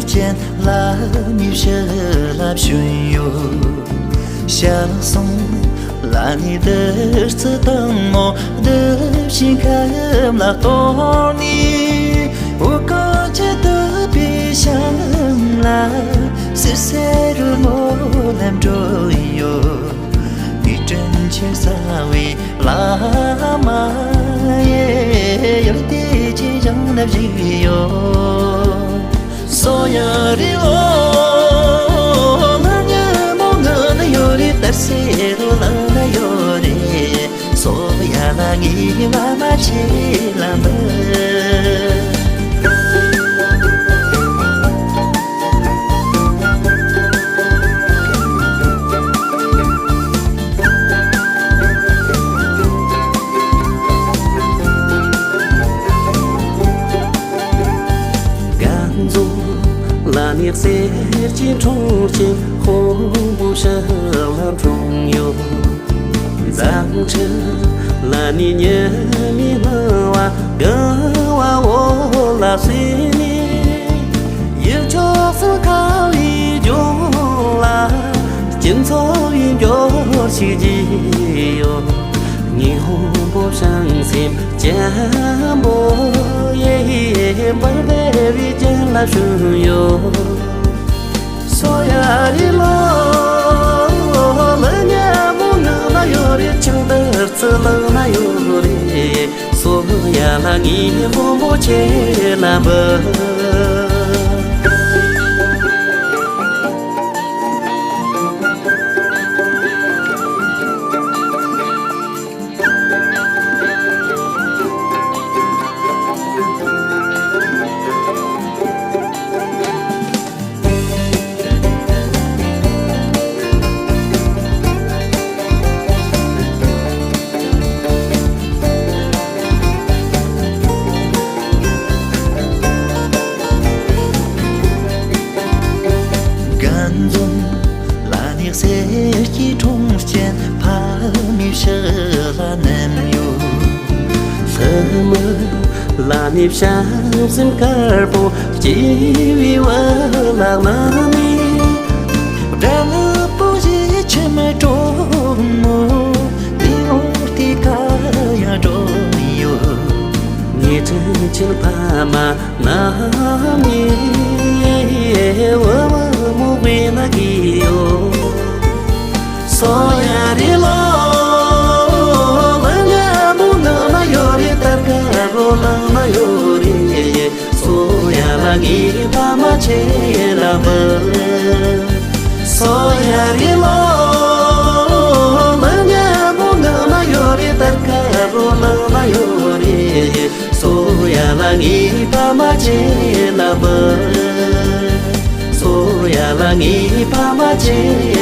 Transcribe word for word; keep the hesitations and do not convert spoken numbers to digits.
ཅན་བླ་མའི་ཞབས་ལ་བྱོན་ཡོད། ཞལ་གསུམ་ལ་ནི་བདུད་རྩི་དང་མོ་བདུད་བཞིན་ཁམས་ལ་གཏོར་ནས། འོད་དཀར་གྱི་བདུད་པའི་ཞབས་ལ་བསིལ་ཟེར་རོལ་མོ་ལ་འགྲོ་ཡོད། དེ་དྲིན་ཆེན་གསང་བའི་བླ་མ་ཡི། ཡབ་བདེ་ཆེན་ཞབས་ལ་བཞུགས་ཡོད། སོ་ཡ་རི་ལོ། ང་ཉ་མོ་ང་ན་ཡོད་རེད། དར་སེ་རོ་ལ་ན་ཡོད་རེད། སོ་ཡ་ལ་ངའི་བླ་མ་ཆེ་ལ་འབུལ། གངས་འཛོམས་ལ་ནི་གསེར་གྱི་འཁྲུངས་ཆེན། དཔོན་པོ་ཞབས་ལ་འཁྲུངས་ཡོད། འཛམ་འཕྲིན་ལ་ནི་ཉི་མའི་སྣང་བ། གང་བ་འོད་ལ་བསིལ་ནས། ཡུལ་ཕྱོགས་སུ་ཁ་བའི་ལྗོངས་ལ། སྐྱིད་མཚོ་ཡི་འབྱོར་ཞིག་བགྱིས་ཡོད། ཉི་ཧོང་པོ་བྱང་སེམས་སྐྱེན་པོ་ཡི། འབར་བའི་རི་རྒྱལ་ལ་བྱོན་ཡོད། སོ་ཡ་རི་ལོ། ལ་ཉ་མོ་ངག་ན་ཡོད་རེད། ཆང་དར་ཚི་ལག་ན་ཡོད་རེད། སོ་ཡ་ལ་ངའི་དཔོན་པོ་ཆེ་ལ་འབུལ། གངས་འཛོམས་ལ་ནི་གསེར་གྱི་འཁྲུངས་སྐྱེན། ཕ་མའི་ཞབས་ལ་བསྣམས་ཡོད། ལྷ་མོ་ལ་ནི་བྱམས་སེམས་དཀར་པོ། སྐྱེ་བའི་བུ་ལག་ན་ནི། དགྲ་ལུ་པོ་ཞིག་ཁྱིམ་གྲོགས་མོ། དེ་འོག་དེ་ཁ་ཡང་འགྲོ་ཡོད། ངའི་དྲིན་ཆེན་ཕ་མ་རྣམས་ནི། འོ་མ་མོ་བའི་ན་གི་ཡོད། སོ་ཡ་རི་ལོ། ལ་ཉ་མོ་ནགས་ན་ཡོད་རེད། དར་དཀར་རོ་ལངས་ན་ཡོད་རེད། སོ་ཡ་ལ་ངའི་ཕ་མ་ཆེ་ལ་འབུལ། སོ་ཡ་རི་ལོ། ལ་ཉ་མོ་ནགས་ན་ཡོད་རེད། དར་དཀར་རོ་ལངས་ན་ཡོད་རེད། སོ་ཡ་ལ་ངའི་ཕ་མ་ཆེ་ལ་འབུལ། སོ་ཡ་ལ་ངའི་ཕ་མ་ཆེ་